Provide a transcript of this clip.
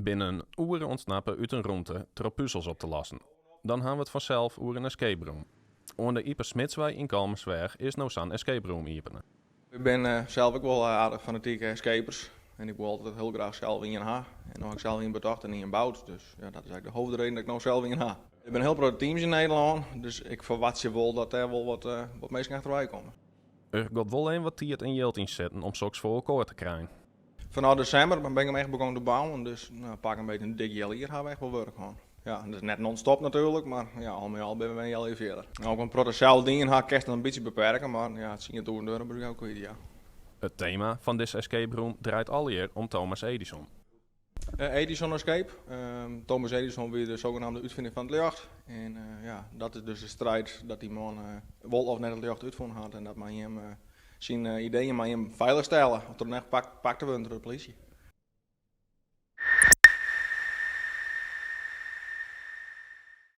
Binnen in oere ûntsnappe út in rûmte troch puzels op te lossen. Dan hawwe we it fansels oer in escape room. Oan de Ype Smidswei yn Kollumersweach is no sa'n escape room iepene. Ik bin sels ek wol aardich fanatike escapers en ik wol altyd hiel graach sels ien ha. En no ha ik sels ien betocht en ien boud, dus ja, dat is eigentlik de hoofdreden dat ik no sels ien ha. Der binne hiel protte teams yn Nederlân, dus ik ferwachtsje wol dat dêr wol wat, wat minsken achterwei komme. Der giet wol even wat tiid en jild yn sitten om soks foar elkoar te krijen. Fanôf desimber ben ik him echt begûn te bouwen, dus no, pak in bytsje in dik healjier ha we echt wol wurk hân. Ja, dat is net non-stop natuerlik, mar ja, al mei al binne we in healjier fierder. No, ik in protte sels dien ha, kinst it in bytsje beperke, mar ja, €10.000 bin ik gau kwyt, ja. It tema fan dizze escape room draait allegear om Thomas Edison. Edison Escape. Thomas Edison wie de sogenaamde útfiner fan it ljocht. En ja, dat is dus de striid dat dy man wol of net it ljocht útfûn hat en dat mei him syn ideeën mei him feilich stelle of troch net pakt te wurden troch de polysje.